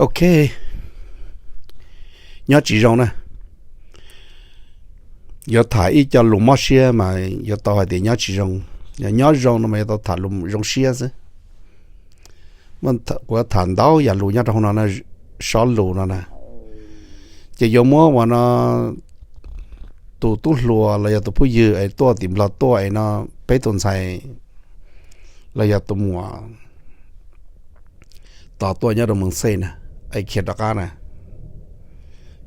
Ok, nyob tsis zoo na. Yuav tham ib co lus mob siab mas yuav tau hais tias nyob tsis zoo. Yog nyob zoo no mas yuav tau tham lus zoo siab xwb. Kuv tham ntau yam lus nyob rau hauv no, sob lus no na, ces yuav muab uas no tus tub hluas los yog tus phooj ywg es tuaj tim Nplog tuaj es no, peb tus ntxhais los yog tus muam tos tuaj nyob rau Moos Xej na, es khiav rov qab na,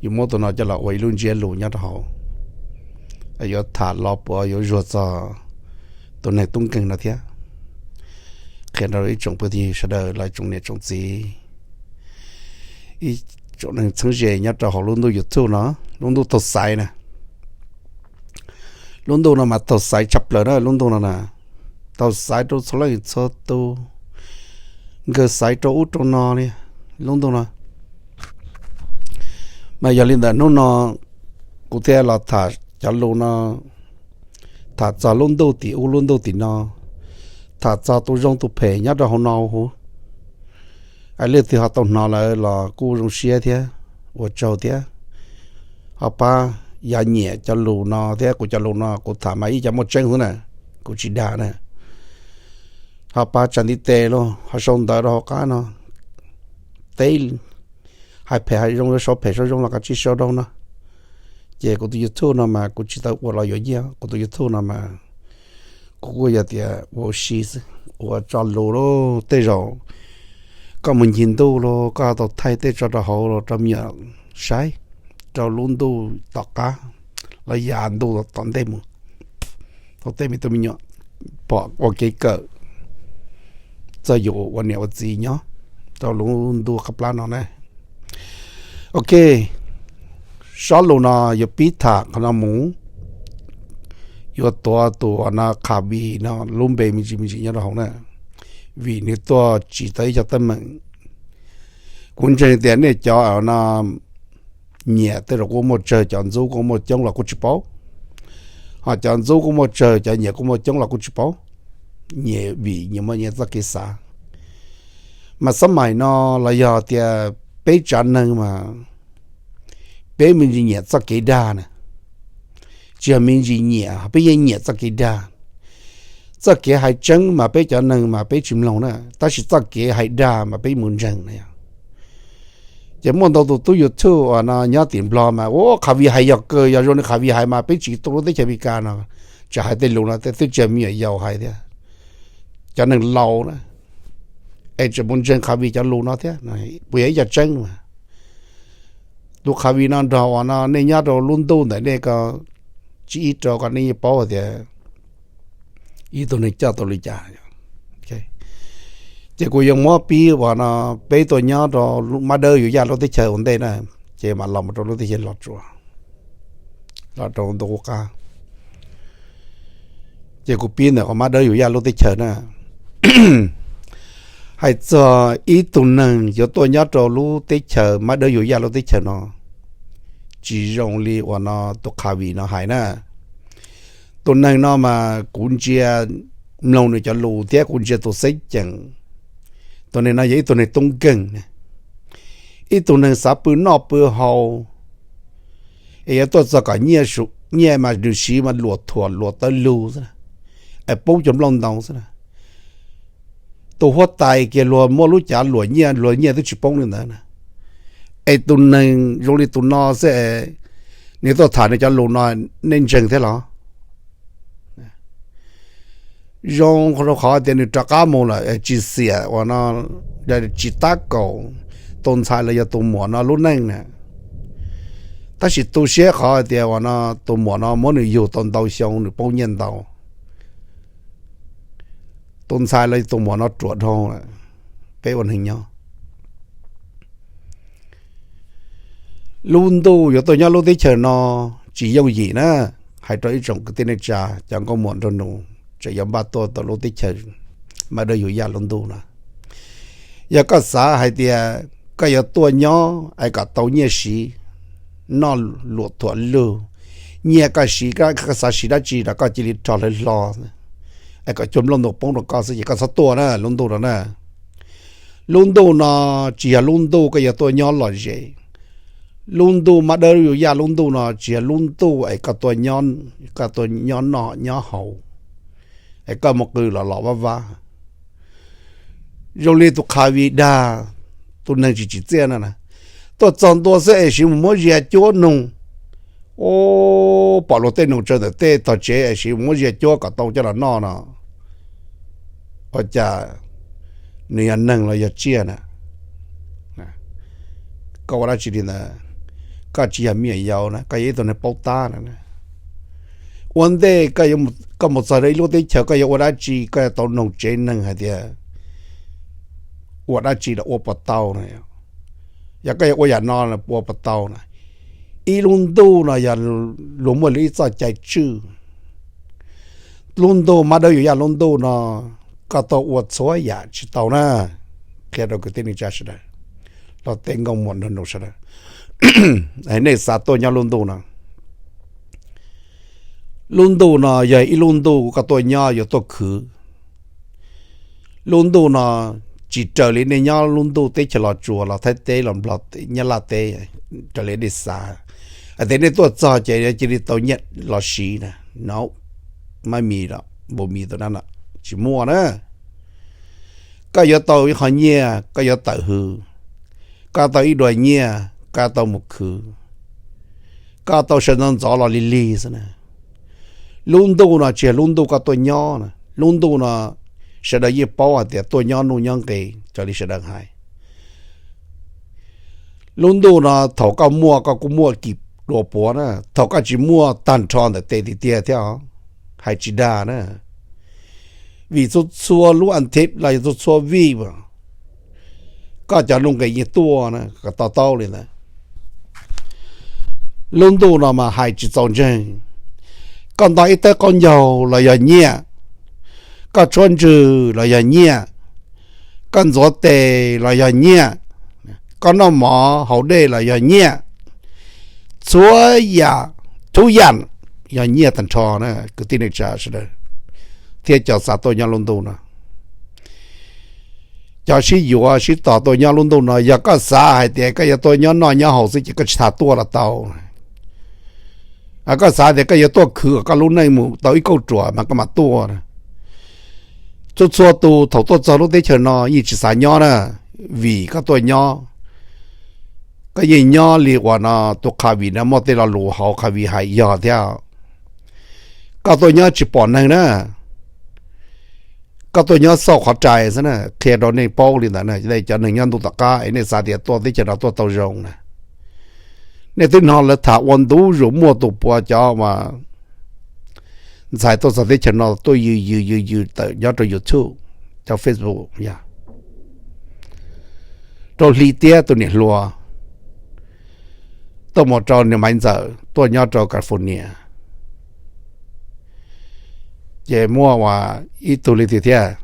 yuav muab tus no coj los ua ib lub ntsiab lus nyob rau hauv, yuav tham los puas yuav zuag txog tus neeg tub nkeeg no thiab. Qhia rau ib tsoom phooj ywg sawv daws los tsoom niam tsoom txiv, ib tsoom neeg txheeb ze nyob rau hauv lub ntuj YouTube no, lub ntuj taug xaiv na. Lub ntuj no mas taug xaiv tshaj plaws na, lub ntuj no na, taug xaiv rau txhua leej txhua tus, nkawd xaiv rau ub rau no li lub ntuj no. Mas yog li ntawd hnub no kuv thiaj los tham cov lus no, tham txog lub ntuj tim ub lub ntuj tim no, tham txog tus zoo tus phem nyob rau hauv no huv. Leej twg ho tau hnov lawm los kuj zoo siab thiab, ua tsaug thiab. Ho pab yav nyiam cov lus no thiab, kuv cov lus no kuv tham mas ib co muaj tseeb xwb na, kuv tsis dag na. Ho pab tsa ntiv tes los ho sau ntawv rau hauv qab no, teb hais phem hais zoo, yuav sau phem sau zoo los kav tsij sau rau no. Ces kuv tus YouTube no mas kuv tsis tau ua los yuav nyiaj, kuv tus YouTube no mas kuv kuj yog tias ua si xwb, ua tso lus los tej zaum koj mus ncig ntuj los koj tau thaij tej tso rau hauv los rau me nyuam saib, rau lub ntuj tom qab los yog ntuj tom ntej mus, thaum tej me tub me nyuam pom ua kev kawm txog yus ua niam ua txiv nyob rau lub ntuj qab plab no na. Ok, sob lus no yuav pib tham qhov no mus, yuav tuav tus uas no Khavis no lub npe me ntsis me ntsis nyob rau hauv na, vim nws tuaj tsim tau ib co teeb meem. Kuv ntseeg tias nej cov no nyiam tej zaum kuj muaj tsawg, cov ntxub kuj muaj coob los kuj tsis paub, ho cov ntxub kuj muaj tsawg, cov nyiam kuj muaj coob los kuj tsis paub, nyias vim nyias muaj nyias txoj kev xav. Mas xab mais no los yog tias peb tsav neeg mas peb me ntsis nyiam txoj kev dag na, tsis yog me ntsis nyiam, peb yeej nyiam txoj kev dag. Txoj kev hais tseeb mas peb cov neeg mas peb tsis mloog na, tab sis txoj kev hais dag mas peb mus ntseeg na yog. Ces muaj ntau tus tub YouTube uas no nyob tim Nplog mas ua Khavis hais yog kawg, yog zoo li Khavis hais mas peb tsis tu lub teb chaws Amelikas no, tseem hais tej lus no tej twb tsis yog me nyuam yaus hais thiab, cov neeg laus na, es tseem mus ntseeg Khavis cov lus no thiab, puas yog ib co tseeb mas. Tus Khavis no nrog uas no nej nyob rau lub ntuj ntawm nej ko, tsib ib rau ko nej yeej paub tias ib tug neeg coj tau li cas. Ces kuv yuav muab pib uas no peb tuaj nyob rau Mab Dawb Yus Yaj lub teb chaws ua ntej na, ces mam los mus rau lub teb chaws Los Tsuas, los rau ntu qub qab. Ces kuv pib ntawm qhov Mab Dawb Yus Yaj lub teb chaws na. Hais txog ib tug neeg yuav tuaj nyob rau lub teb chaws Mab Dawb Yus Yaj lub teb chaws no, tsis zoo li uas no tus Khavis no hais na. Tus neeg no mas kuv ntsia mloog nws cov lus thiab kuv ntsia tus xeeb ceem, tus neeg no yog ib tug neeg tub nkeeg, ib tug neeg xav pw noj pw haus, es yuav tuaj txog kom nyiaj mas nws siv mas luam thuam luam tawv lug xwb, es poob cov nplooj ntoo xwb na. Tus huab tais kiag luag muaj lub cav luam nyiaj, luag nyiaj twb tsis poob li ntawd na. Es tus neeg zoo li tus no xwb, nws tuaj tham nws cov lus no, nej ntseeg thiab los? Zoo rau qhov tias nws rov qab mus lawm tsis xiam uas no, tsis tab kaum tus ntxhais los yog tus muam no lub neej na. Tab sis tu siab qhov tias uas no tus muam no muab nws yug tau ntau xyoo nws poob nyiaj ntau, tus ntxhais los yog tus muam no ruam dhau, peb ua neeg nyob lub ntuj yuav tuaj nyob lub teb chaws no tsis yooj yim na. Hais rau ib tsoom kwv tij neej tsa, cov nkauj muam nraug nus tseem yuav npaj tuaj tau lub teb chaws Mab Dawb Yus Yaj lub ntuj no. Yog koj xav hais tias koj yuav tuaj nyob es kom tau nyiaj siv, noj luam thuam lug, nyiaj koj siv, koj xav siv dab tsi los koj cia li rho hlawv hlo, es kom cuag nplooj ntoo poob rau koj xwb ces koj txhob tuaj na lub ntuj no na. Lub ntuj no tsis yog lub ntuj koj yuav tuaj nyob lom zem. Lub ntuj mab dawb yuav yaj lub ntuj no tsis yog lub ntuj es koj tuaj nyob, koj tuaj nyob noj nyob haus, es koj mus qw los los vaj vab. Zoo li tus Khavis dag, tus neeg tsis tsim txiaj no na, tuaj txog ntua xwb es siv mus muab zias cuab noog, pom luag tej noog tsawv ntawm tej tog tsev es siv mus muab zias cuab kom tau coj los noj no, ua cas nws yog neeg los yog tsiaj na? Koj ua dab tsi li ntawd? Koj tsis yog me nyuam yaus na, koj yog ib tug neeg paub tab na. Ua ntej koj mus txog rau ib lub teb chaws koj yuav ua dab tsi, koj yuav tau noog tsev neeg hais tias ua dab tsi los ua puas tau na. Yog koj yuav ua yam no los ua puas tau na? Ib lub ntuj no yog luag muaj lub ib txoj cai tswj. Lub ntuj mab dawb yuav yaj lub ntuj no, koj tuaj ua txhua yam tsis tau na. Qhia rau kwv tij neej tsa sawv daws, los tej nkauj muam nraug nus sawv daws, nej xav tuaj nyob lub ntuj no. Lub ntuj no yog ib lub ntuj koj tuaj nyob yuav tuaj khwv. Lub ntuj no tsis raws li nej nyob lub ntuj teb chaws Los Tsuas los Thaib teb los Nplog, Nyab Laj teb, raws li nej xav hais tias nej tuaj txog ces cia li tau nyiaj los siv na. No, mab mis los npaum mis tus na, tsis muaj na. Koj yuav tau ib qho nyiaj koj yuav tawm hws, koj tau ib duas nyiaj koj tau mus khwv, koj tau sawv ntxov ntxov los lig lig xwb na. Lub ntuj no tsis yog lub ntuj koj tuaj nyob na. Lub ntuj no sawv daws yeej paub hais tias tuaj nyob nuj nyob nqis raws li sawv daws hais. Lub ntuj no thaum koj muaj koj kuj muaj kis dua puav na, thaum koj tsis muaj tag nrho ntawm tes tiag tiag thiab, hais tsis dag na. Vim txhua txhua lub an thib los yog txhua txhua vij, koj cov nuj nqis yeej tuaj na, kom to taub li ntawd. Lub ntuj no mas hais tsis txaus ntseeg. Koj nto ib tawb qaub ncaug los yog nyiaj, koj tshuab ntswg los yog nyiaj, koj ntxuav tes los yog nyiaj, koj noj mov haus dej los yog nyiaj. Txhua yam, thub yam yog nyiaj tag nrho na kwv tij neej tsa sawv daws, thiab cov xav tuaj nyob lub ntuj no. Cov sib yuav sib tos tuaj nyob lub ntuj no, yog koj xav hais tias koj yuav tuaj nyob noj nyob haus xwb ces koj tsis tas tuaj los tau. Koj xav tias koj yuav tuaj khwv kom koj lub neej mus tau ib kauj ruam mas koj mam tuaj. Txhua txhua tus thaum tuaj txog lub teb chaws no yeej tsis xav nyob na, vim koj tuaj nyob, koj yeej nyob li uas no tus Khavis no muaj tej lo lus hauv Khavis hais yog thiab. Koj tuaj nyob tsis pom neeg na, koj tuaj nyob xauj qhov rai xwb na, qhia rau nej paub li ntawd na. Cov neeg nyob ntuj tom qab es nej xav tias tuaj teb chaws no tuaj tau zoo na, nej twb hnov lawv tham ua ntu zus muaj tus puav cov mas ntxhais tuaj txog teb chaws no tuaj yws yws yws yws tawm nyob rau YouTube, cov Facebook, yog rau hli tiab tus niam hluas tuaj mus rau niam Maiv Ntxawm tuaj nyob rau California. Ces muaj ua ib tug li tiag thiab,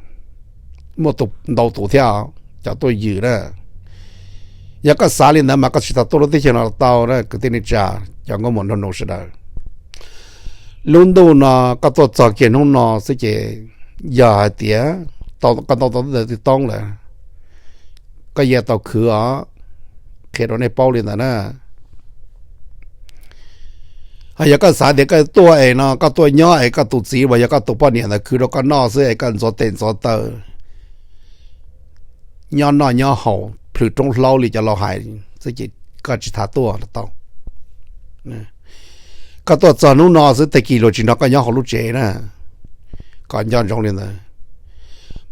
muaj ntau tus thiab cov tuaj yws na. Yog koj xav li ntawd mas koj tsis tas tuaj lub teb chaws no los tau na kwv tij neej tsa, cov nkauj muam nraug nus sawv daws. Lub ntuj no koj tuaj txog kiag hnub no xwb ces yog hais tias koj ntau tau twb toob lawm, koj yeej tau khwv os. Qhia rau nej paub li ntawd na. Ho yog koj xav tias koj tuaj es no koj tuaj nyob es koj tus txiv uas yog koj tus poj niam ntawd khwv rau koj noj xwb es koj ntxuav tes ntxuav taw nyob noj nyob haus plhws roob hlaub li cov laus hais xwb ces koj tsis tas tuaj los tau. Koj tuaj txog hnub no xwb tag kis luag tsis nrog koj nyob hauv lub tsev na. Kom nco ntsoov li ntawd.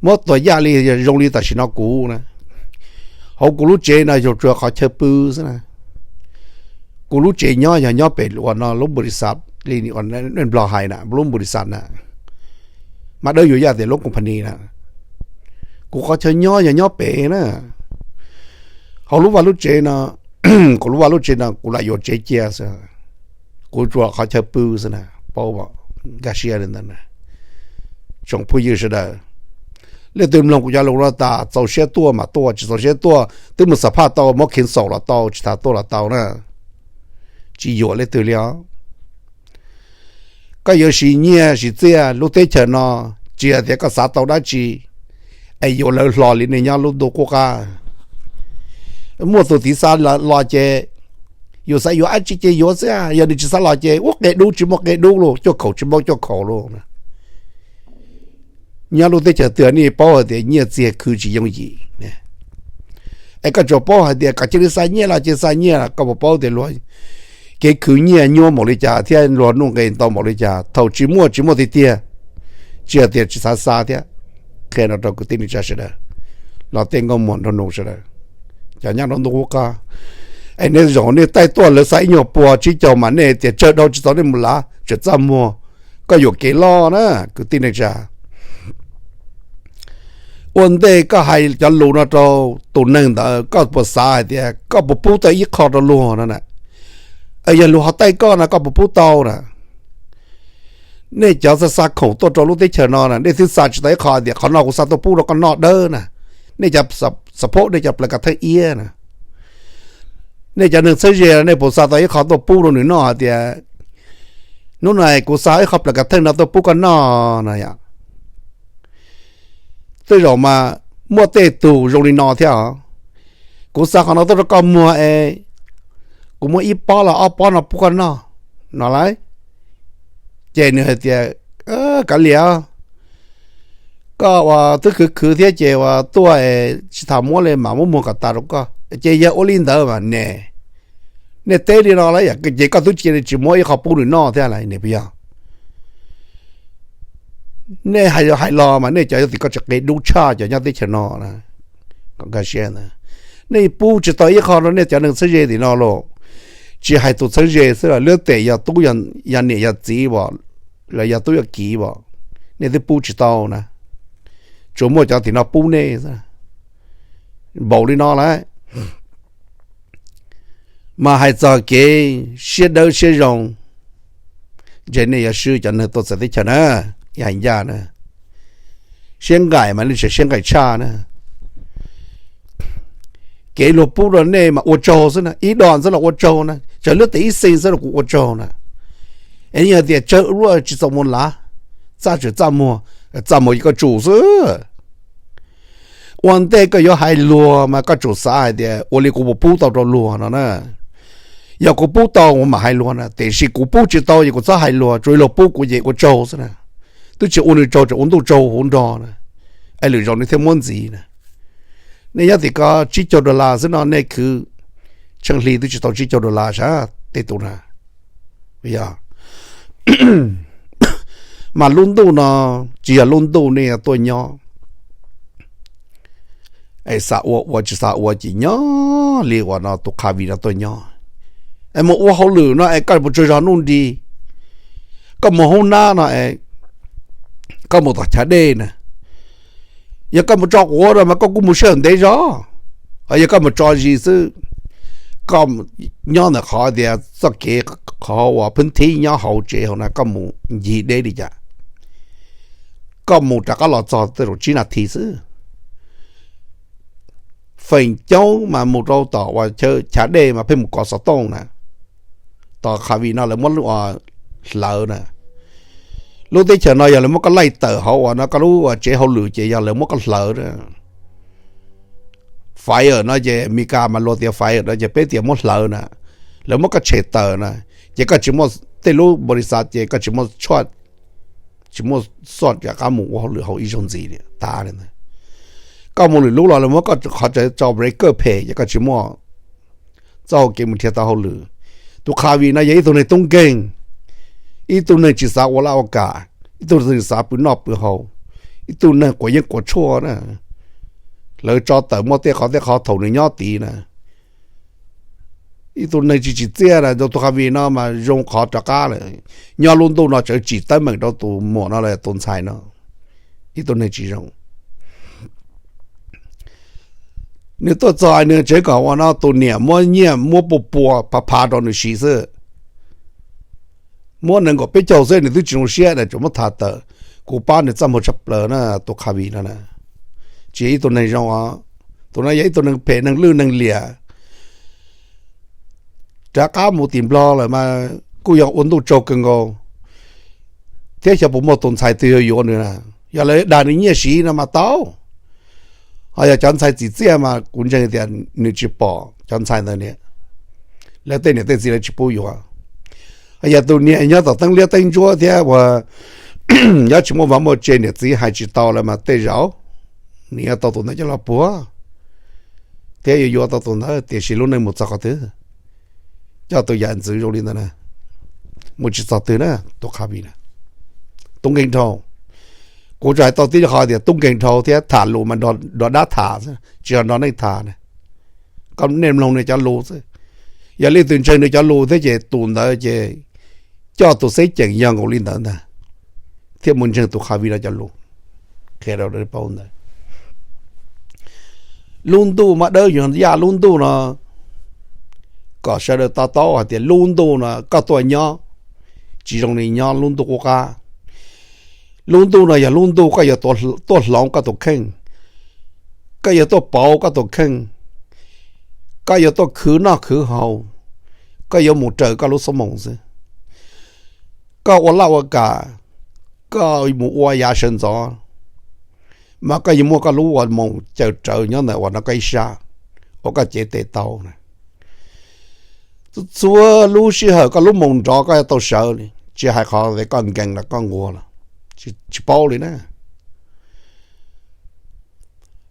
Muab tua yaj li zoo li tam sim no kuv na, hauv kuv lub tsev no yog tsuas qhov chaw pw xwb na. Kuv lub tsev nyob yog nyob pem uas no lub npu li xav li uas nej Nplog hais na, lub npu li xav na, mas dawb yuav yaj tias lub company na. Kuv qhov chaw nyob yog nyob pem na. Hauv lub vaj lub tsev no, kuv lub vaj lub tsev no kuv lam yuav tsev cia xwb. Kuv tsuas qhov chaw pw xwb na, paub, nkag siab li ntawd. Tsoom phooj ywg sawv daws, leej twg mloog kuv cov lus no tas txaus siab tuaj mas tuaj, tsis txaus siab tuaj twb mus xam phaj tau, muab cancel los tau, tsis tas tuaj los tau na. Tsis yuam leej twg li os. Koj yuav siv nyiaj siv txiaj lub teb chaws no, tsis hais tias koj xav tau dab tsi, Es yuav lawv hlo li nej nyob lub ntuj qub qab. Muaj tus tiv xav los ces yus xav yuav dab tsi ces yuav xwb, yog nws tsis xav los ces ua qia dub tsis muaj qia dub los cuaj khaum tsis muaj cuaj khaum los. Nyob lub teb chaws twg nej paub hais tias nyiaj txiag khwv tsis yooj yim. Es koj tsuas paub hais tias kom cia li xa nyiaj los ces xa nyiaj, koj puas paub tias luag kev khwv nyiaj nyuaj npaum li cas thiab luag nuj nqis ntau npaum li cas, thaum tsis muaj tsis muaj tiag tiag, tsis hais tias tsis xav xa thiab. Qhia no rau kwv tij neej tsa sawv daws, los tej nkauj muam nraug nus sawv daws, cov nyob rau ntuj qub qab. Es nej zaum nej taij tuaj lawv xa ib nyuag puas tsib caug mas nej tias tsawg dhau tsis txaus nej mus lav tseem txaj muag, koj yuam kev loj na kwv tij neej tsa. Ua ntej koj hais cov lus no rau tus neeg ntawd koj puas xav hais tias koj puas pub tau ib qho rau luag no na? Yog luag ho taij koj no koj puas pub tau na? Nej cov xa xa khoom tuaj rau lub teb chaws no na nej twb xa tsis tau ib qho tias qhov no kuv xa tuaj pub rau koj noj dawb na. Nej cov support nej cov plaws kav theej iab na, nej cov neeg txheeb ze nej puas xa tau ib qho tuaj pub rau nws noj hais tias hnub no kuv xa ib qho plaws kav theej no tuaj pub koj noj no yom? Tej zaum mas muaj tej tug zoo li no thiab os. Kuv xa qhov no tuaj rau koj muag es kuv muab ib pob los ob pob no pub koj noj no lauj. Ces nws hais tias kav liam, koj uas twb khwv khwv thiab ces uas tuaj tsis tas muab li mas muab muag kom tas rau koj. Ces yog ua li ntawd mas ne, nej teb li no lawm ces koj twb cia li tsis muab ib qho pub nws noj thiab lawm ne puas yog? Nej hais hais los mas nej cov yog tim koj tsis qia dub tshaj cov nyob teb chaws no. Nej pub tsis tau ib qho rau nej cov neeg txheeb ze tim no los, tsis hais tus txheeb ze xwb los luag tej yog tub yog niam yog txiv los yog tub yog kiv os, nej twb pub tsis tau na. Tsuas muaj cov tim no pub nej xwb. Npaum li no lawm mas hais txog kev siab dawb siab zoo, ntshe nej yuav swb cov neeg tuaj txawv teb chaws na, ib hais ncaj na. Siab nqaim mas nej tseem siab nqaim tshaj na. Kev luag pub rau nej mas ua tsaug xwb na, ib dos xwb los ua tsaug na, tseem luag tej ib xees xwb los kuv ua tsaug na. Es yog tias tsawg luaj tsis txaus mus lav, txaj tseem txaj muag, txaj muag ces koj tsum xwb. Ua ntej koj yuav hais luag mas koj tsum xav hais tias ua li kuv puas pub tau rau luag no na. Yog kuv pub tau kuv mam hais luag na, tiam sis kuv pub tsis tau ces kuv txhob hais luag, tsuas yog luag pub kuv ces ua tsaug xwb na. Twb tsis ua nws tsaug, tseem ua ntuj tsaug hauv nrog na, es lwm zaus nws thiaj muab ntxiv na. Nej nyob tim ko tsib caug dollar xwb no nej khwv tsheej hli twb tsis tau tsib caug dollar sav tej tus na. Yog mas lub ntuj no tsis yog lub ntuj nej tuaj nyob es xav ua ua tsis xav ua ces nyob li uas no tus Khavis no tuaj nyob. Es mus ua hauj lwm no es koj mus tsaug zog nuj nri, koj mus hoob nab no es koj mus tom chav dej na, yog koj mus tso quav no mas koj kuj mus sij hawm ntev zog. Yog koj mus tso zis xwb, koj nyob ntawm qhov tias txoj kev qhov uas phwb thib nyob hauv tsev hauv na koj mus ncig deb li cas, koj mus rov qab los txog tej zaum tsib nas this xwb. Feem coob mas mus rau tom uas chav dej mas pheej mus kov xov tooj na. Tom Khavis no lawv muab hlawv na. Lub teb chaws no yog lawv muab koj laij tawm hauv uas no koj lub uas tsev hauj lwm ces yog lawv muab koj hlawv. Fire no ces Mes Kas mas luag tias fire no ces peb tias muab hlawv na. Lawv muab koj tshem tawm na, ces koj tsis muaj, tej lub npaus lis xav ces koj tsis muaj, tsis muaj xoj rov qab mus ua hauj lwm hauv ib zaug ntxiv li tas li ntawd. Koj mus lwm lub los lawv muab koj qhov tso breaker phem ces koj tsis muaj txoj hau kev mus nrhiav tau hauj lwm. Tus Khavis no yog ib tug neeg tub nkeeg, ib tug neeg tsis xav ua laj ua kam, ib tug neeg xav pw noj pw haus, ib tug neeg quav yeeb quav tshuaj na. Lawv tso tawm muaj tej qhov tej qhov thaum nws nyob tid na. Ib tug neeg tsis tsim txiaj na, tus Khavis no mas zoo qhov rov qab lawm. Nyob lub ntuj no tseem tsim teeb meem rau tus muam no los tus ntxhais no. Ib tug neeg tsis zoo. Nws tuaj txog nws tsev kom ua no tus niam muab nyiaj muab pua pua phav phav rau nws siv xwb. Muab nees nkaum peb caug xwb nws twb tsis zoo siab na, tsuas muab tham tawm. Kuv pab nws txaj muag tshaj plaws na, tus Khavis no na. Tsis yog ib tug neeg zoo os. Tus no yog ib tug neeg phem neeg lwj neeg liam. Rov qab mus tim Nplog lawm mas kuj yog ua ntuj tsaug kawg nkaus, thiab xyov puas muaj tus ntxhais twg yuav yuav nws na. Yog lawv dag nws nyiaj siv no mas tau, Ho yog cov ntxhais txim txiaj mas kuv ntseeg tias nws tsis pom cov ntxhais ntawd niam, lawv tej niam tej txiv lawv tsis pub yuav. Ho yog tus niam nyob tom teeb liab teeb ntsuab thiab uas nyob tsis muaj vaj muaj tse, niam txiv hais tsis tau lawm mas tej zaum nws yuav tau tus ntawd coj los puag thiab yuav yuav tau tus ntawd, tiam sis lub neej mus txog qhov twg, coj tus yam ntxwv zoo li ntawd na, mus tsis txog twg na, tus Khavis na. Tub nkeeg dhau. Kuv tsuas hais tau tib qho tias tub nkeeg dhau thiab tham lus mas nrog dab tham xwb, tsis yog nrog neeg tham na. Koj nej mloog nws cov lus xwb. Yog leej twg ntseeg nws cov lus thiab ces tus ntawd ces coj tus xeeb ceem yog nkaus li ntawd ntag, thiaj mus ntseeg tus Khavis no cov lus. Qhia rau paub ntawd. Lub ntuj mas dawb yuav yaj lub ntuj no, kom sawv daws to taub hais tias lub ntuj no koj tuaj nyob tsis zoo li nyob lub ntuj qub qab. Lub ntuj no yog lub ntuj koj yuav tuaj hloov koj tus kheej, koj yuav tuaj pauv koj tus kheej, koj yuav tuaj khwv noj khwv haus, koj yuav mus raws koj lub xab moos xwb. Koj ua laj ua kam, koj mus ua yav sawv ntxov, mas koj yuav muaj koj lub ua moos cawm rawv nyob ntawm uas no koj ib sab uas koj cev tes tau na. Txhua lub sij hawm koj lub moos nrov koj yuav tau sawv li, tsis hais qhov koj nkees los koj nquag los tsis paub li na.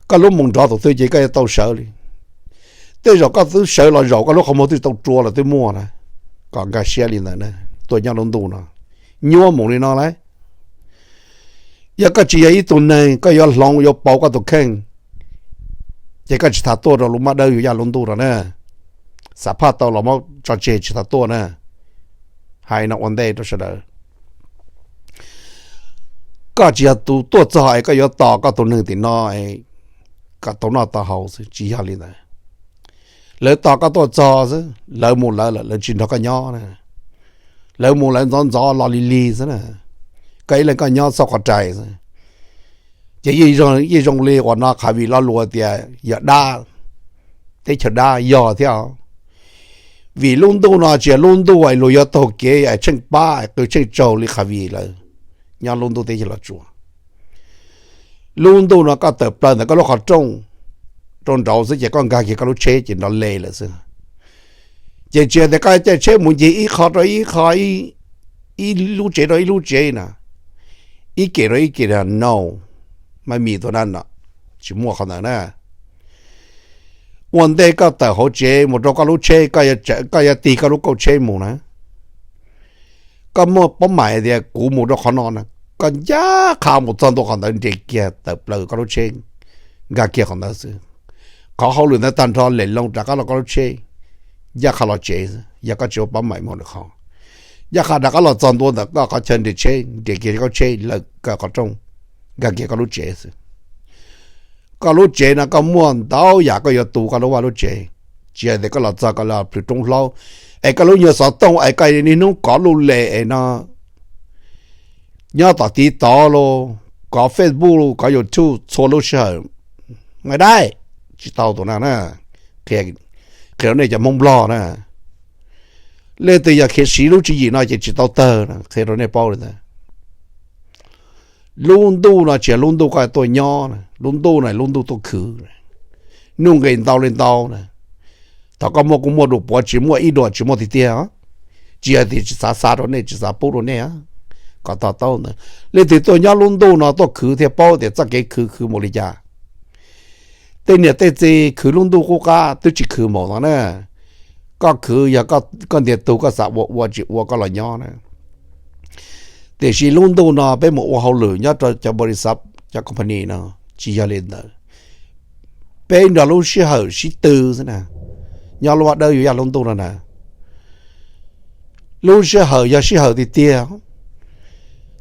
Koj lub moos nrov tus twg ces koj yuav tau sawv li. Tej zaum koj twb sawv los zaum koj lub qhov muag twb tau rua los twb muaj na. Kom nkag siab li ntawd na, tuaj nyob lub ntuj no nyuaj mus li no lawm. Yog koj tsis yog ib tug neeg koj yuav hloov yuav pauv koj tus kheej, ces koj tsis tas tuaj rau lub mab dawb yuav yaj lub ntuj no na. Xam phaj tau los muab tso tseg tsis tas tuaj na. Hais no ua ntej rau sawv daws. Koj tsis yog tus tuaj txog es koj yuav tos koj tus neeg tim no, koj tau noj tau haus xwb, tsis yog li ntawd. Lawv tos koj tuaj txog xwb, lawv mus lawv lawm, lawv tsis nrog koj nyob na. Lawv mus lawv ntxov ntxov los lig lig xwb na. Koj ib leeg koj nyob txhob qhov rais xwb. Ces yeej zoo li uas no Khavis lo lus tias yog dab, teb chaws dab yog thiab. Vim lub ntuj no tsis yog lub ntuj luag yuav taug kev tsheej pab qw tsheej tsaug li Khavis lawm nyob lub ntuj teb chaws Los Tsuas. Lub ntuj no koj tawm plaws ntawm koj lub qhov rooj rau nraud xwb ces koj nkag kiag koj lub tsheb ces nrov le lawm xwb. Ces tsis yog tias koj caij tsheb mus ncig ib qho rau ib qho, ib lub tsev rau ib lub tsev na, ib kem rau ib kem no, maj mis tus na no, tsis muaj qhov ntawd na. Ua ntej koj tawm hauv tsev mus rau koj lub tsheb, koj yuav tig koj lub kauj tsheb mus na, koj muaj paub maim tias kuv mus rau qhov no na, koj ncaj qha mus txog ntua qhov ntawd nres kiag tawm plaws koj lub tsheb, nkag kiag qhov ntawd xwb. Qhov hauj lwm ntawd tag nrho lem loo rov qab los koj lub tsheb, ncaj qha los tsev xwb. Yog koj tsis ua paub maim mus lwm qhov, ncaj qha rov qab los txog ntua ntawm koj qhov chaw nres tsheb, nres kiag koj tsheb lawm koj qhov rooj, nkag kiag koj lub tsev xwb. Koj lub tsev no koj muaj ntau yam koj yuav tu koj lub vaj lub tsev. Tsis yog tias koj los txog koj los plhws roob hlaub es koj lub nyuag xov tooj es koj niaj hnub kov luj les es no nyob tom TikTok los, kov Facebook los, kov YouTube txhua lub sij hawm, nqaij dab, tsis tau tus no na. Qhia rau nej cov Hmoob Nplog na, leej twg yog khiav siv lub tswv yim no ces tsis tau tawg na, qhia rau nej paub li ntawd. Lub ntuj no tsis yog lub ntuj koj tuaj nyob, lub ntuj no lub ntuj tuaj khwv. Nuj nqis ntau li ntau na, thaum koj muaj kuj muaj dua puav tsis muaj ib dua tsis muaj tiag tiag. Tsis yog tias tsis xav xa rau nej, tsis xav pub rau nej, kom to taub ntawd. Leej twg tuaj nyob lub ntuj no tuaj khwv thiaj paub tias txoj kev khwv khwv mus li cas. Tej niam tej txiv khwv lub ntuj qub qab twb tsis khwv mus no na. Koj khwv yog koj ntiag tug koj xav ua ua tsis ua koj los nyob na. Tiam sis lub ntuj no peb mus ua hauj lwm nyob rau cov npaus lis xav, cov company no, tsis yog li ntawd. Peb nrog lub sij hawm sib tw xwb na. Nyob lub vaj dawb yuav yaj lub ntuj no na, lub sij hawm yog sij hawm tiag tiag.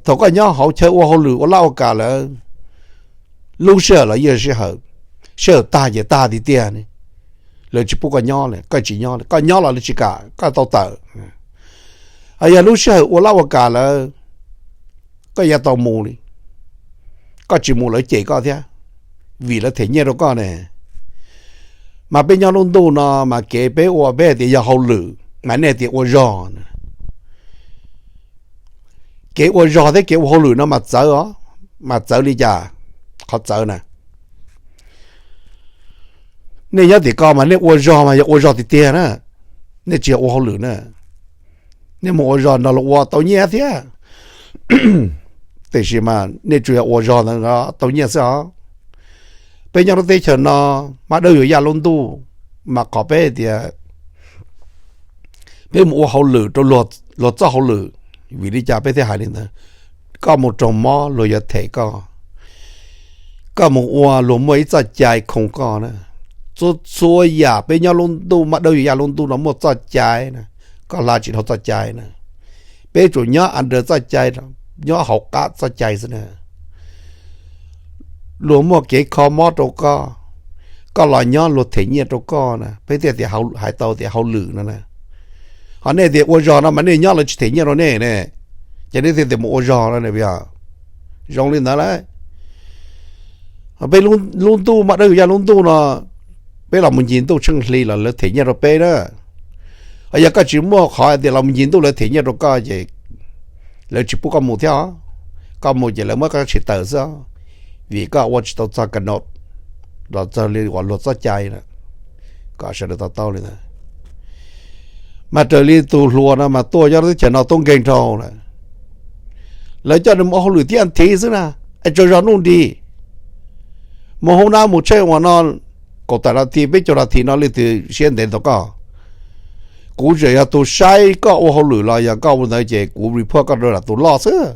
Thaum koj nyob hauv chaw ua hauj lwm ua laj ua kam lawm, lub sij hawm los yeej sij hawm, sij hawm tag ces tag tiag tiag ne. Lawv tsis pub koj nyob li, koj tsis nyob li, koj nyob los lawv tsis kam, koj tau tawm. Yog lub sij hawm ua laj ua kam lawm, koj yuav tau mus li, koj tsis mus lawv cem koj thiab, vim lawv them nyiaj rau koj ne. Mas peb nyob lub ntuj no mas kev peb ua peb hais tias yog hauj lwm, mas nej tias ua zog. Kev ua zog thiab kev ua hauj lwm no mas txawv os, mas txawv li cas? Qhov txawv na, Nej nyob tim ko mas nej ua zog mas yog ua zog tiag tiag na, nej tsis yog ua hauj lwm na. Nej mus ua zog nrog luag ua tau nyiaj thiab, tiam sis mas nej tsuas yog ua zog ntawd tau nyiaj xwb os. Peb nyob lub teb chaws no, mab dawb yuav yaj lub ntuj, mas qhov peb tias peb mus ua hauj lwm rau luag txoj hauj lwm. Vim li cas peb thiaj hais li ntawd? Koj mus raug mob luag yuav them koj, koj mus ua luag muaj ib txoj cai khoo koj na. Txhua txhua yam peb nyob lub ntuj, mab dawb yuav yaj lub ntuj no muaj txoj cai na, koj hla tsis dhau txoj cai na. Peb tsuas nyob under txoj cai, nyob hauv qab txoj cai xwb na. Luag muaj kev kho mob rau koj, koj los nyob luag them nyiaj rau koj na, peb thiaj tias hais tau tias hauj lwm no na. Ho nej tias ua zog no mas nej nyob lawv tsis them nyiaj rau nej ne, ces nej thiaj tias mus ua zog no ne. Zoo li ntawd lawm. Peb lub ntuj, mab dawb yuav yaj lub ntuj no, peb los mus ncig ntuj tsheej hli los lawv them nyiaj rau peb na. Ho yog koj tsis muaj qhov tias los mus ncig ntuj lawv them nyiaj rau koj ces lawv tsis pub koj mus thiab. Koj mus ces lawv muab koj tshais taws xwb, vim koj ua tsis tau txog ka no los txog li uas luag txoj cai na. Kom sawv daws to taub li ntawd. Mas raws li tus hluas no mas tuaj nyob teb chaws no tub nkeeg dhau lawm, lawv coj nws mus ua hauj lwm thiab thiv xwb na, es tsaug zog nuj nris. Mus hoob nab mus tsheej uas no kaum tawm nas this, peb caug nas this no leej twg siab ntev ntau koj. Kuv tseem yog tus saib koj ua hauj lwm los yog koj ua ntawd ces kuv report koj rau tus loj xwb.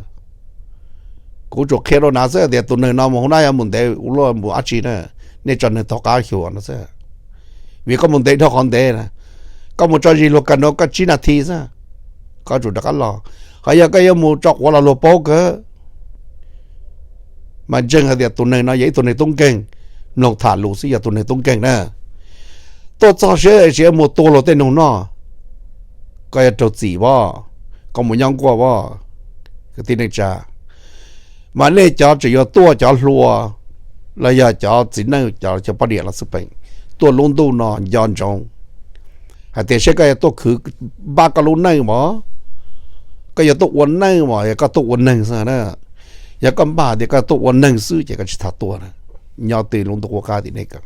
Kuv tsuas qhia rau nav xwb tias tus neeg no mus hoob nab yuav mus ntev ua luaj mus dab tsi na, nej tso neeg taug qab xyuas no xwb. Vim koj mus ntev dhau qhov ntev na, koj mus tso zis luag ka no koj tsib nas this xwb, koj tsuas rov qab los. Ho yog koj yuav mus tso quav los luag paub kawg. Mas ntseeg hais tias tus neeg no yog ib tug neeg tub nkeeg, mloog tham lus xwb yog tus neeg tub nkeeg na. Tuaj txog siab tsis mus tua luag tej noog noj, koj yuav raug txim as, koj mus nyob nkuaj as kwv tij neej tsa. Mas nej cov tseem yuav tuaj, cov hluas los yog cov txiv neej, cov poj niam los xij peem, tuaj lub ntuj no nco ntsoov hais tias seb koj yuav tuaj khwv npaj koj lub neej mas, koj yuav tuaj ua neej mas yog koj tuaj ua neeg xwb na. Yog koj npaj tias koj tuaj ua neeg xwb ces koj tsis tas tuaj na. Nyob twj lub ntuj qub qab tim nej ko,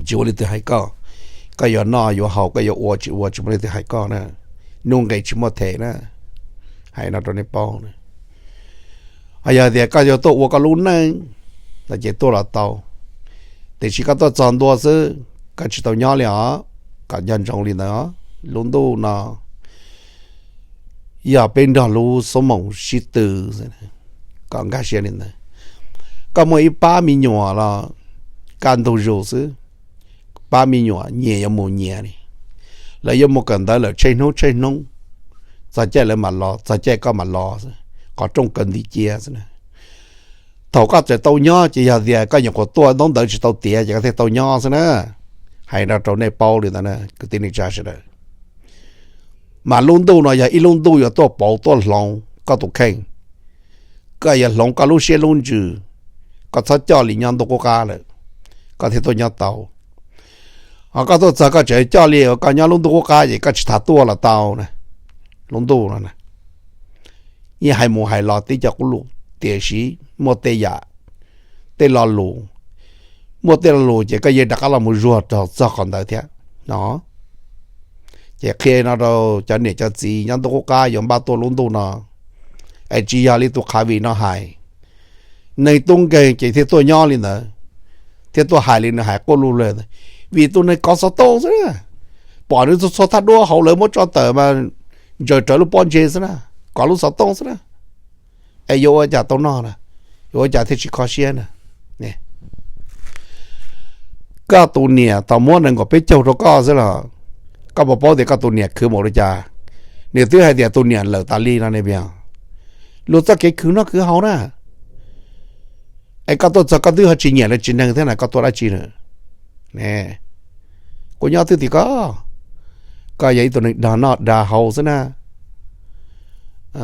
tsis muaj leej twg hais koj. Koj yuav noj yuav haus, koj yuav ua tsis ua, tsis muaj leej twg hais koj na. Nuj nqis tsis muaj them na. Hais no rau nej paub na. Ho yog tias koj yuav tuaj ua koj lub neej no ces tuaj los tau, tiam sis koj tuaj txog ntua xwb, koj tsis tau nyob li os. Kom nco ntsoov li ntawd, lub ntuj no yog peb nrog lub xoob moos sib tw, kom nkag siab li ntawd. Koj muaj ib pab me nyuam los kaj ntug zus xwb, pab me nyuam nyias yuav mus nyias li, lawv yuav mus kawm ntawv lawm tsheej hnub tsheej hnub, txog caij lawv mam los, txog caij koj mam los xwb, qhov rooj kaw nti cia xwb na. Thaum koj txawm tau nyob ces yog tias koj nyuam qhuav tuaj ntaub ntawv tsis tau tiav ces koj thiaj tau nyob xwb na. Hais no rau nej paub li ntawd na kwv tij neej tsa sawv daws. Mas lub ntuj no yog ib lub ntuj yuav tuaj pauv tuaj hloov koj tus kheej. Koj yuav hloov koj lub siab lub ntsws, koj txhob coj li nyob ntuj qub qab lawm, koj thiaj tuaj nyob tau. Ho koj tuaj txog koj tseem coj li koj nyob lub ntuj qub qab ces koj tsis tas tuaj los tau na. Lub ntuj no na, yeej hais mus hais los tib co qub lus, tiam sis muaj tej yam, tej lo lus, muaj tej lo lus ces koj yeej rov qab los mus zuag rau txog qhov ntawd thiab no. Ces qhia no rau cov niam cov txiv nyob ntuj qub qab yuav npaj tuaj lub ntuj no, es tsis yog li tus Khavis no hais. Neeg tub nkeeg ces thiaj tuaj nyob li ntawd, thiaj tuaj hais li nws hais quaj luj lawg. Vim tus neeg kov xov tooj xwb na, pom nws txhua txhua thaj duab hauv lawv muab tso tawm mas ntsaws rawv lub pob ntseg xwb na, kov lub xov tooj xwb na. Es yuav ua cas tau noj na, yuav ua cas thiaj tsis kho siab na? Koj tus niam tau muab nees nkaum peb caug rau koj xwb los, koj puas paub tias koj tus niam khwv mus li cas? Nws twb hais tias tus niam lawm tas li no ne. Luag txoj kev khwv noj khwv haus na, es koj tuaj txog koj twb ho tsis nyiam lawv tsev neeg thiab na, koj tuaj dab tsi na? Kuv nyob twb tim koj, koj yog ib tug neeg dag noj dag haus xwb na.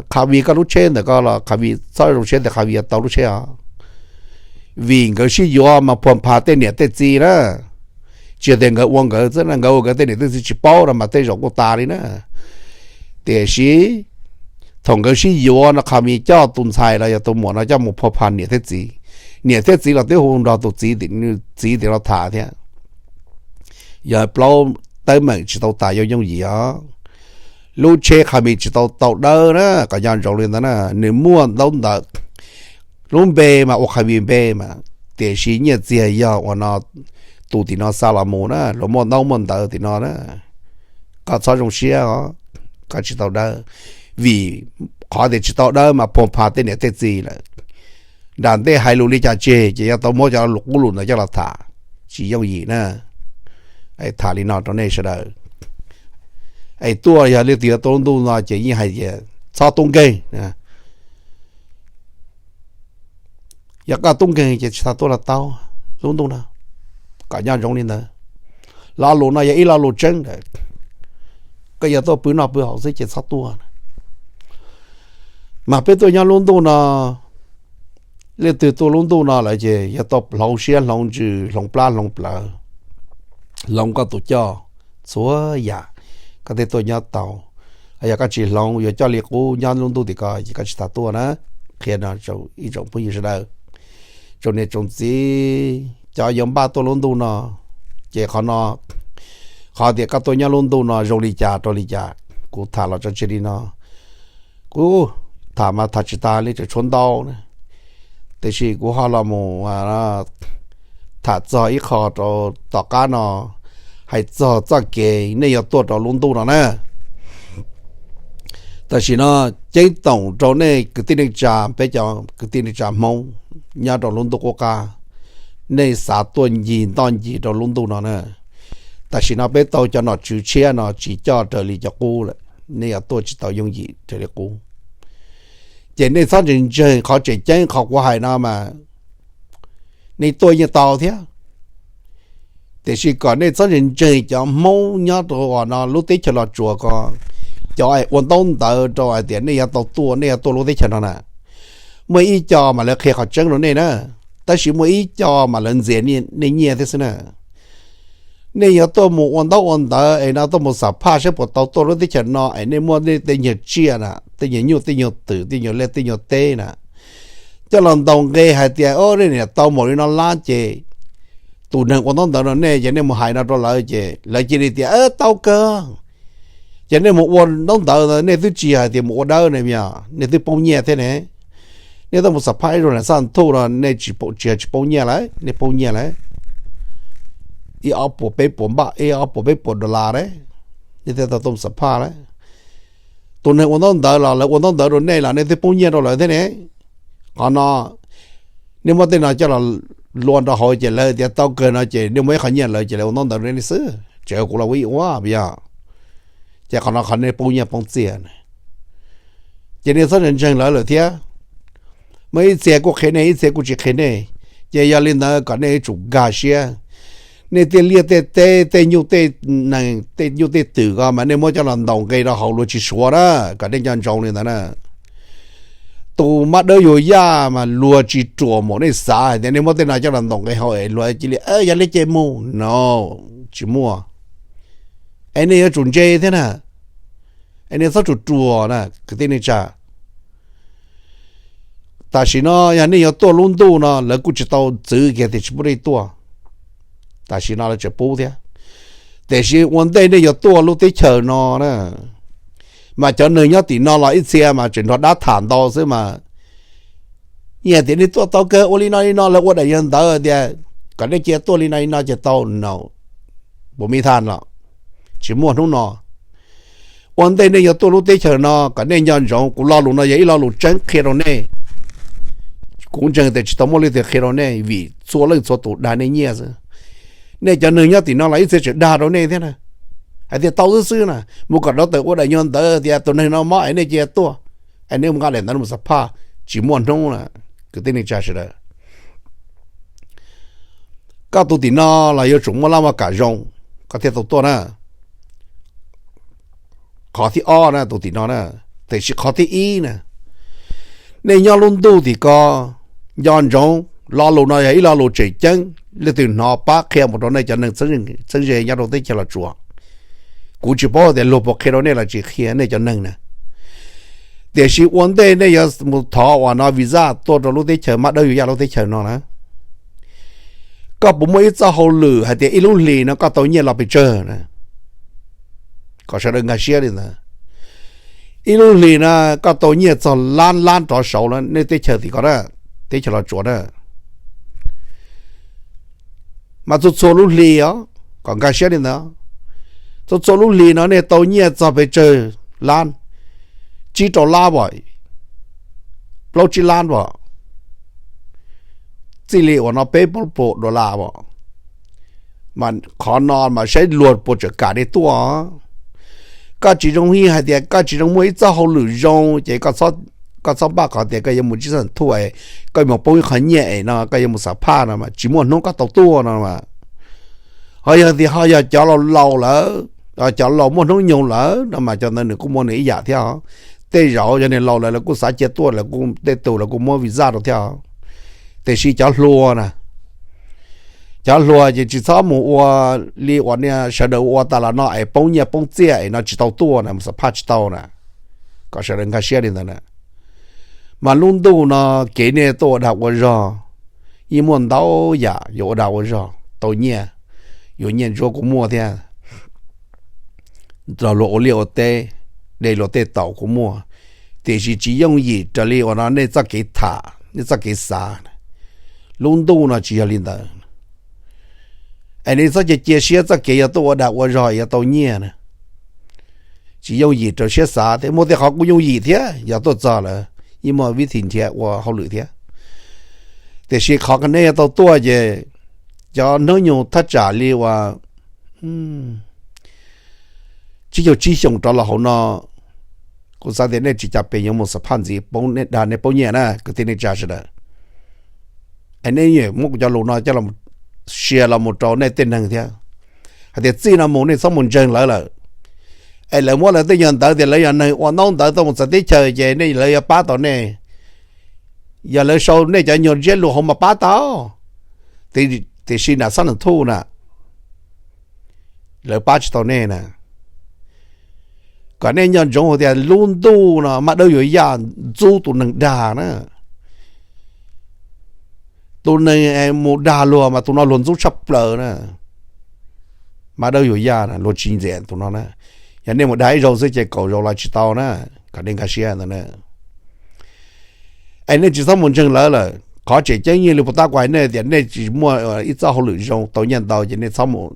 Khavis koj lub tsheb ntawm koj los Khavis txhob zoo siab tias Khavis yuav tau lub tsheb os. Vim nkawd sib yuav mas phua pha tej niam tej txiv na. Tsis yog tias nkawd ua nkawd xwb na, nkawd ua nkawd tej niam tej txiv tsis paub no mas tej zaum kuj tas li na. Tiam sis thaum nkawd sib yuav no Khavis coj tus ntxhais los yog tus muam no coj mus phua pha niam thiab txiv. Niam thiab txiv los twb hu nrog tus txiv, txiv tim no tham thiab. Yog plaub teeb meem tsis tau tas yooj yooj yim os. Lub tsheb qha mis tsis tau tau dawb na, kom nco ntsoov li ntawd na. Nws muaj ntaub ntawv, lub npe mas ua qha mis npe mas, tiam sis nyiaj txiag yog ua no, tus tim no xa los mus na, luag muaj ntaub muaj ntawv tim no na. Koj txhob zoo siab os, koj tsis tau dawb, vim qhov tias tsis tau dawb mas phuag pha tej niam tej txiv lawm. Nram ntej hais lus li cas tseg ces yuav tau muab cov lus qub lus ntawd coj los tham, tsis yooj yim na. Tham li no rau nej sawv daws, es tuaj yog leej twg yuav tuaj lub ntuj no ces yeej hais tias txhob tub nkeeg. Yog koj tub nkeeg ces tsis tau tuaj los tau lub ntuj no, kom nco ntsoov li ntawd. Lo lus no yog ib lo lus tseeb, koj yog tuaj pw noj pw haus xwb ces txhob tuaj. Mas peb tuaj nyob lub ntuj no, leej twg tuaj lub ntuj no lawm ces yog tau hloov siab hloov ntsws, hloov plab hloov plawv, hloov koj tus coj, txhua yam koj thiaj tuaj nyob tau. Yog koj tsis hloov, yuav coj li qub nyob lub ntuj tim ko ces koj tsis tas tuaj na. Qhia no rau ib tsoom phooj ywg sawv daws, tsoom niam tsoom txiv, cov yuav npaj tuaj lub ntuj no, ces qhov no, qhov tias koj tuaj nyob lub ntuj no zoo li cas rau li cas, kuv tham los tso tseg li no. Kuv tham mas tham tsis tas li, tseem tshuav ntau na, tiam sis kuv ho los mus tham txog ib qho rau tom qab no, hais txog txoj kev nej yuav tuaj rau lub ntuj no na. Tam sim no ceeb toom rau nej kwv tij neej tsa, peb cov kwv tij neej tsa Hmoob nyob rau lub ntuj qub qab, nej xav tuaj ncig ntoj ncig rau lub ntuj no na. Tam sim no peb tau cov nom tswv tshiab no tsis coj raws li cov qub lawm, nej yuav tuaj tsis tau yooj yim raws li qub. Ces nej txhob ntseeg ntseeg qhov tseem ceeb qhov kuv hais no mas, nej tuaj yeej tau thiab, tiam sis kom nej txhob ntseeg ntseeg cov Hmoob nyob rau uas no lub teb chaws Los Tsuas ko, cov es ua ntaub ntawv rau hais tias nej yuav tau tuaj, nej yuav tuaj lub teb chaws no na. Muaj ib co mas lawv qhia qhov tseeb rau nej na, tab sis muaj ib co mas lawv ntxias nej nyiaj thiab xwb na. Nej yuav tuaj mus ua ntaub ua ntawv es no tuaj mus xam phaj saib puas tau tuaj lub teb chaws no es nej muaj nej tej nyuag tsiaj na, tej nyuag nyuj tej nyuag twm tej nyuag liaj tej nyuag teb na, coj los ntaus nqe hais tias, o, nej niam tau npaum li no lab ces tus neeg ua ntaub ntawv rau nej ces nej mus hais no rau lawv ces lawv cia li tias, tau kawg. Ces nej mus ua ntaub ntawv, nej twb tsis hais tias mus ua dawb ne, nej twb poob nyiaj thiab ne. Nej tuaj mus xam phaj ib zaug lam xaj thuj no nej tsis, tsis, tsis poob nyiaj lawm, nej poob nyiaj lawm ib ob puas peb puas npaj, ib ob puas peb puas dollar lawm, nej thiaj tau tuaj mus xam phaj lawm. Tus neeg ua ntaub ntawv los lawv ua ntaub ntawv rau nej los nej twb poob nyiaj rau lawv thiab ne. Qhov no nej muab tej no coj los lua rau hauv ces lawv tias tau kawg no ces nej muab ib qho nyiaj lawv ces lawv ua ntaub ntawv rau nej xwb, tseem kuv los ua ib ua puas yog? Ces qhov no qhov nej poob nyiaj poob txiaj, ces nej txhob ntseeg ntseeg lawv lawm thiab. Muaj ib txhia kuj qhia nej, ib txhia kuj tsis qhia nej. Ces yog li ntawd kom nej yuav tsum nkag siab. Nej tej liaj tej teb, tej nyuj tej nees, tej nyuj tej twm ko mas nej muab coj los ntaus nqe rau hauv luag tsis suav na, kom nej nco ntsoov li ntawd na. Tus mab dawb yug yaj mas luag tsis ruam npaum nej xav hais tias nej muab tej no coj los ntaus nqe hauv es luag cia li, yog li ces mus no, tsis muaj. Es nej yuav tsum ntse thiab na, es nej txhob ruam ruam na kwv tij neej tsa. Tam sim no yog nej yuav tuaj lub ntuj no lawv kuj tsis tau txwv kiag tias tsis pub nej tuaj. Tam sim no lawv tseem pub thiab, tiam sis ua ntej nej yuav tuaj lub teb chaws no na, mas cov neeg nyob tim no los ib txhia mas tseem nrog dab tham ntau xwb mas, yeej tias nej tuaj tau kawg ua li no li no, lawv ua daim yog ntawd tias kom nej cia tuaj li no li no ces tau no, puas mi tha no, tsis muaj hnub no. Ua ntej nej yuav tuaj lub teb chaws no kom nej nco ntsoov, kuv lo lus no yog ib lo lus tseeb qhia rau nej. Kuv ntseeg tias tsis tau muaj leej twg qhia rau nej vim txhua leej txhua tus dag nej nyiaj xwb. Nej cov neeg nyob tim no los ib txhia tseem dag rau nej thiab na, hais tias tau xwb xwb na, mus kom rau tawm ua daim nyuag ntawd tias tus neeg no mob es nej cia tuaj, es nej mus nqa daim ntawd mus xam phaj, tsis muaj hnub na. Kwv tij neej tsa sawv daws, koj tus tim no los yuav tsum muaj laj muaj kam zoo, koj thiaj tau tuaj na. Qhov thib ob na, tus tim no na, tiam sis qhov thib ib na, nej nyob lub ntuj tim ko, nco ntsoov, lo lus no yog ib lo lus tseem ceeb, leej twg hnov pab qhia mus rau nej cov neeg txheeb ze nyob rau teb chaws Los Tsuas. Kuv tsis paub tias luag puas qhia rau nej los tsis qhia nej cov neeg na. Tiam sis ua ntej nej yuav mus thov uas no visa tuaj rau lub teb chaws mab dawb yug yaj lub teb chaws no na, Koj puas muaj ib txoj hauj lwm hais tias ib lub hlis no koj tau nyiaj los pes tsawg na? Kom sawv daws nkag siab li ntawd. Ib lub hlis no koj tau nyiaj txog lab lab rov saud na, nej teb chaws tim ko na, teb chaws Los Tsuas na. Mas txhua txhua lub hlis os, kom nkag siab li ntawd, txhua txhua lub hlis no nej tau nyiaj txog pes tsawg lab? Tsib rau lab as, plaub tsib lab as, txij li uas no peb plaub puas dollar as. Mas qhov no mas saib luag puas tseem kam nej tuaj. Koj tsis zoo, yeej hais tias koj tsis zoo muaj ib txoj hauj lwm zoo ces koj txhob npaj qhov tias koj yuav mus tsis xaj thuj, koj mus poob ib qho nyiaj es no koj yuav mus xam phaj no mas tsis muaj hnub koj tau tuaj no. Ho yog tias ho yog cov laus laus lawm, cov laus muaj hnub nyoog lawm no mas cov ntawd nws kuj muaj nws ib yam thiab. Tej zaum yog nws laus lawm lawv kuj xav cia tuaj, lawv kuj tej tus lawv kuj muab visa rau thiab. Tiam sis cov hluas na, cov hluas ces tsis txhob mus ua li uas niag sawv daws ua tas los no es poob nyiaj poob txiaj es no tsis tau tuaj na, mus xam phaj tsis tau na. Kom sawv daws nkag siab li ntawd na. Mas lub ntuj no kev nej tuaj ua dag ua zog yeej muaj ntau yam yuav ua dag ua zog tau nyiaj, yuav nyiaj ntsuab kuj muaj thiab, los luag ua liaj ua teb, de luag tej taum kuj muaj. Tiam sis tsis yooj yim raws li uas no nej txoj kev tham, nej txoj kev xav. Lub ntuj no tsis yog li ntawd. Es nej txhob cia cia siab txoj kev yog tuaj ua dag ua zog yuav tau nyiaj na. Tsis yooj yim raws siab xav thiab, muaj tej qhov kuj yooj yim thiab, yog tuaj txog lawm yeej muaj vib thim nrhiav ua hauj lwm thiab. Tiam sis qhov nej yuav tau tuaj ces cov hnub nyoog thaj tsam li uas tsib caug tsib xyoos rov los hauv no, kuv xav tias nej tsis cas pes yuav mus xam phaj ntxiv, poob nej dag nej poob nyiaj na kwv tij neej tsa sawv daws. Es nej muab kuv cov lus no coj los sia los mus rau nej tej neeg thiab, hais tias txij no mus nej txhob mus ntseeg lawv lawm. Es lawv muab lawv tej nyuag ntawv tias lawv yog neeg ua ntaub ntawv tuaj mus txawv teb chaws ces nej lawv yuav pab tau nej. Yog lawv sau nej cov nyuag ntsiab lus hauv mas pab tau, tiam sis nram xab nam thuj na lawv pab tsis tau nej na. Kom nej nco ntsoov hais tias lub ntuj no maj dawb yuav yaj ntxub tus neeg dag na. Tus neeg mus dag luag mas tus no luag ntxub tshaj plaws na. Maj dawb yuav yaj na, luag tsis ntxias tus no na. Yog nej mus dag ib zaug xwb ces kaum zaus los tsis tau na. Kom nej nkag siab ntawd na. Es nej tsis txhob mus ntseeg lawv lawm. Qhov tseem ceeb yeej li puas tab kuv hais nej tias nej tsis muaj ib txoj hauj lwm zoo tau nyiaj ntau ces nej txhob mus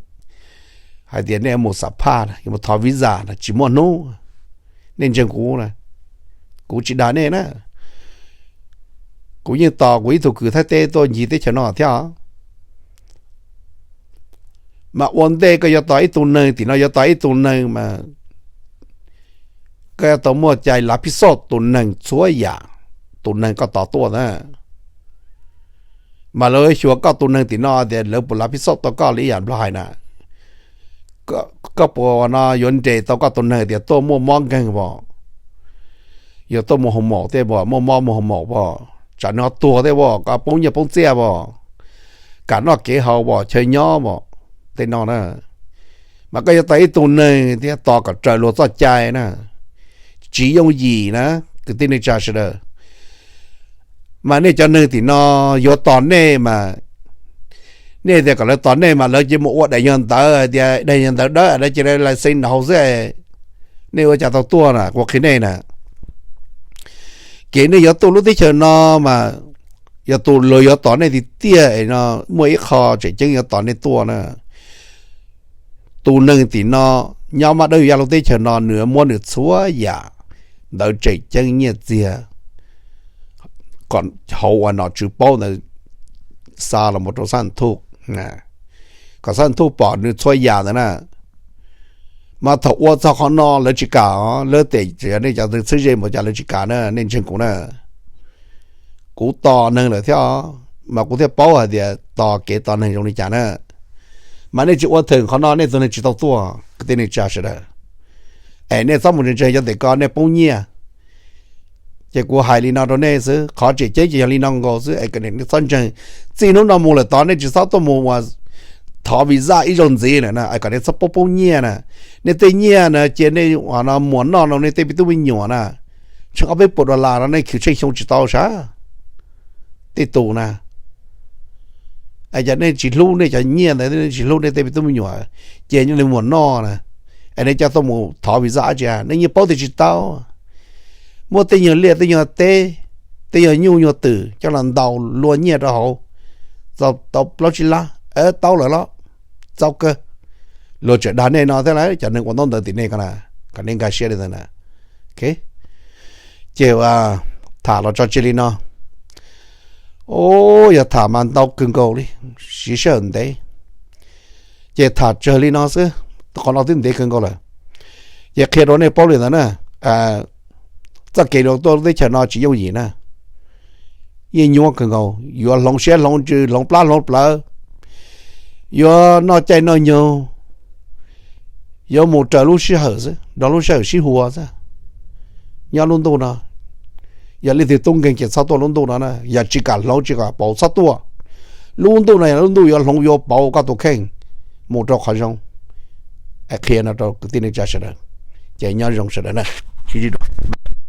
hais tias nej mus xam phaj, yuav mus thov visa na, tsis muaj hnub. Nej ntseeg kuv, kuv tsis dag nej na. Kuv yeej tos kuv ib tug kwv Thaib teb tuaj ncig teb chaws no thiab. Mas ua ntej koj yuav tos ib tug neeg tim no, yuav tos ib tug neeg mas koj yuav tau muaj cai lav phij xoj tus neeg txhua yam, tus neeg koj tos tuaj na. Mas lawv xyuas koj tus neeg tim no tias lawv puas lav phij xoj tau koj li ib yam Nplog hais na. Koj puas no yuav nres tau koj tus neeg tias tuaj muaj mob nkeeg pom, yog tuaj mus hoo maum tej pom, muaj mob mus hoo maum pom, tsam nws ho tuag tej pom, koj poob nyiaj poob txiaj pom, kam noj kev haus pom, chaw nyob pom, tej no na. Mas koj yuav tos ib tug neeg thiab tos kom raws luag txoj cai na, tsis yooj yim na, kwv tij neej tsa sawv daws. Mas nej cov neeg tim no yuav tos nej mas, nej tias kom lawv tos nej mas lawv cia li mus ua daim nyuag ntawv hais tias daim nyuag ntawv dawb lawv cia li lais xees nraud xwb. Nej ua cas tau tuaj na, kuv qhia nej na. Kev nej yuav tuaj lub teb chaws no mas yog tus luag yuav tos nej tiag tiag es no muaj ib qho tseem ceeb yuav tos nej tuaj na. Tus neeg tim no nyob maj dawb yuav yaj lub teb chaws no nws muab nws txhua yam ntawv tseem ceeb nyiaj txiag hauv uas nom tswv paub ntawd xa los mus rau xab thuj, kom xab thuj pom nws txhua yam ntawd na. Mas thaum ua txog qhov no lawv tsis kam, lawv tem nej cov txheeb ze mus cas lawv tsis kam na, nej ntseeg kuv na. Kuv tos neeg lawm thiab, mas kuv thiaj paub hais tias tos kev tos neeg zoo li cas na. Mas nej tsis ua theem qhov no nej tus neeg tsis tau tuaj, kwv tij neej tsa sawv daws. Es nej txhob mus ntseeg ntseeg cov ntawm ko nej poob nyiaj. Ces kuv hais li no rau nej xwb, qhov tseem ceeb ces yog li no nkaus xwb es kom nej txhob ntseeg. Txij hnub no mus lawm tod nej tsis txhob tuaj mus uas thov visa ib zaug ntxiv lawm na, es kom nej txhob poob poob nyiaj na. Nej tej nyiaj na cia nej uas no muas noj no nej tej me tub me nyuam na, tsheej ob peb puas dollar no nej khwv tsheej xyoo tsis tau sav. Tej tus na, Cov nej tsis hlub nej cov nyiaj ntawd, nej tsis hlub nej tej me tub me nyuam, ces nej muam noj na, es nej coj tuaj mus thov visa dab tsi? Nej yeej paub tias tsis tau. Muaj tej nyuag liaj tej nyuag teb, tej nyuag nyuj nyuag twm coj los ntaus luag nyiaj rau hauv, tau plaub tsib lab, tau lawm los txaus kawg. Luag tseem dag nej no thiab lawm, cov neeg ua ntaub ntawv tim nej ko na, kom nej nkag siab li ntawd na. Ces tham los tso tseg li no. Yog tham mas ntau kawg nkaus li, siv sij hawm ntev, ces tham tsawg li no xwb, qhov no twb ntev kawg nkaus lawm. Ces qhia rau nej paub li ntawd na, txoj kev rau tuaj lub teb chaws no tsis yooj yim na, yeej nyuaj kawg nkaus, yuav hloov siab hloov ntsws, hloov plab hloov plawv, yuav noj caij noj nyoog, yuav mus raws lub sij hawm xwb, nrog lub sij hawm sib hua xwb. Nyob lub ntuj no, yog leej twg tub nkeeg ces txhob tuaj lub ntuj no na, yog tsis kam hloov tsis kam pauv txhob tuaj. Lub ntuj no yog lub ntuj yuav hloov yuav pauv koj tus kheej mus rau qhov zoo. Qhia no rau kwv tij neej tsa sawv daws, ces nyob zoo sawv daws na, sib ntsib dua.